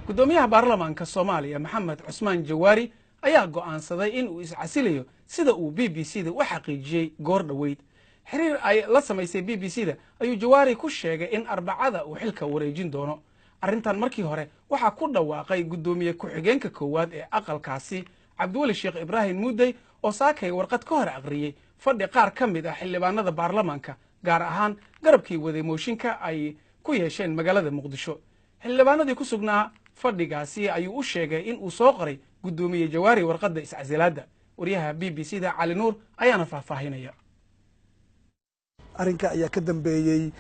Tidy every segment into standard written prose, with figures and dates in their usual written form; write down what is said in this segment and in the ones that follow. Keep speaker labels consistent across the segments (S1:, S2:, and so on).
S1: Guddoomiyaha baarlamaanka Soomaaliya, Maxamed Cusmaan Jawaari, ayaa go'aansaday in uu iscasilayo, sida uu BBC da u xaqiijiyey goor dhoweyd. Xiriir ay la samaysay BBC da ayuu Jawaari ku sheegay in Arbacada uu xilka wareejin doono. Arrintan markii hore waxaa ku dhawaaqay guddoomiye ku-xigeenka koowaad ee aqalkaasi, Cabdiweli Sheekh Ibraahim Muudey, oo saakay warqad ka hor aqriyey fadhi qaar ka mid ah xildhibaanada baarlamaanka, gaar ahaan garabkii waday mooshinka, ay ku yeesheen magaalada Muqdisho. Xildhibaanadii ku sugnaa fadhigaasi ayuu u sheegay in uu soo qoray guddoomiye Jawaari warqadda iscasilaadda. Wariyaha BBC da Cali Nuur ayaana faahfaahinaya.
S2: Arrinka ayaa ka dambeeyey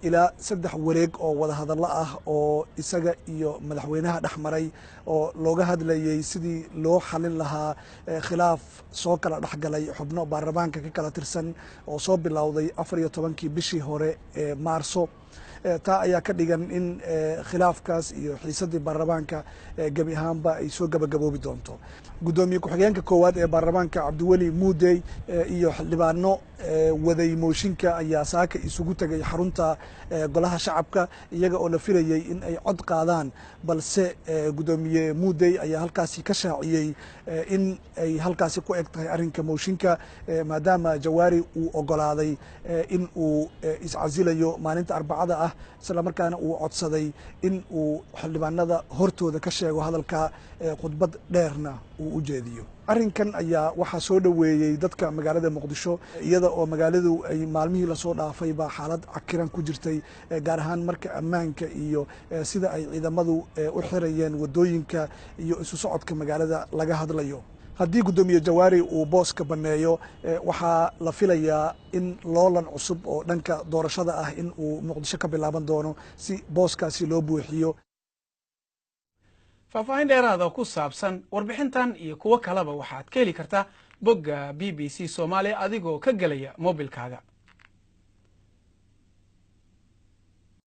S2: ilaa 3 wareeg oo wadahadallo ah oo isaga iyo madaxweynaha dhex maray, oo looga hadlayey sidii loo xalin lahaa khilaaf soo kala dhexgalay xubno baarlamaanka ka kala tirsan oo soo bilowday 14-kii bishii hore ee Maarso. Taa ayaa ka dhigan in khilaafkaas iyo xiisaddii baarlamaanka gebi ahaanba ay soo gabagaboobi doonto. Guddoomiye ku-xigeenka koowaad ee baarlamaanka, Cabdiweli Muudey, iyo xildhibaano waday mooshinka ayaa saaka isugu tegay xarunta Golaha Shacabka, iyaga oo la filayey in ay cod qaadaan, balse guddoomiye Muudey ayaa halkaasi ka shaaciyey in ay halkaasi ku eg tahay arrinka mooshinka, maadaama Jawaari uu ogolaaday in uu iscasilayo maalinta Arbacada ah, isla markaana uu codsaday in uu xildhibaanada hortooda ka sheego hadalka, khudbad dheerna uu u jeediyo. Arrinkan ayaa waxaa soo dhoweeyey dadka magaalada Muqdisho, iyada oo magaaladu ay maalmihii lasoo dhaafayba xaalad cakiran ku jirtay, gaar ahaan marka ammaanka iyo sida ay ciidamadu u xirayeen wadooyinka iyo isu socodka magaalada laga hadlayo. Haddii guddoomiye Jawaari uu booska banneeyo, waxaa la filayaa in loolan cusub oo dhanka doorashada ah in uu Muqdisho ka bilaaban doono si booskaasi loo buuxiyo.
S1: Faahfaahin dheeraada ku saabsan warbixintan iyo kuwo kaleba waxaad ka heli kartaa bogga BBC Soomaaliya adigoo ka gelaya mobilkaaga.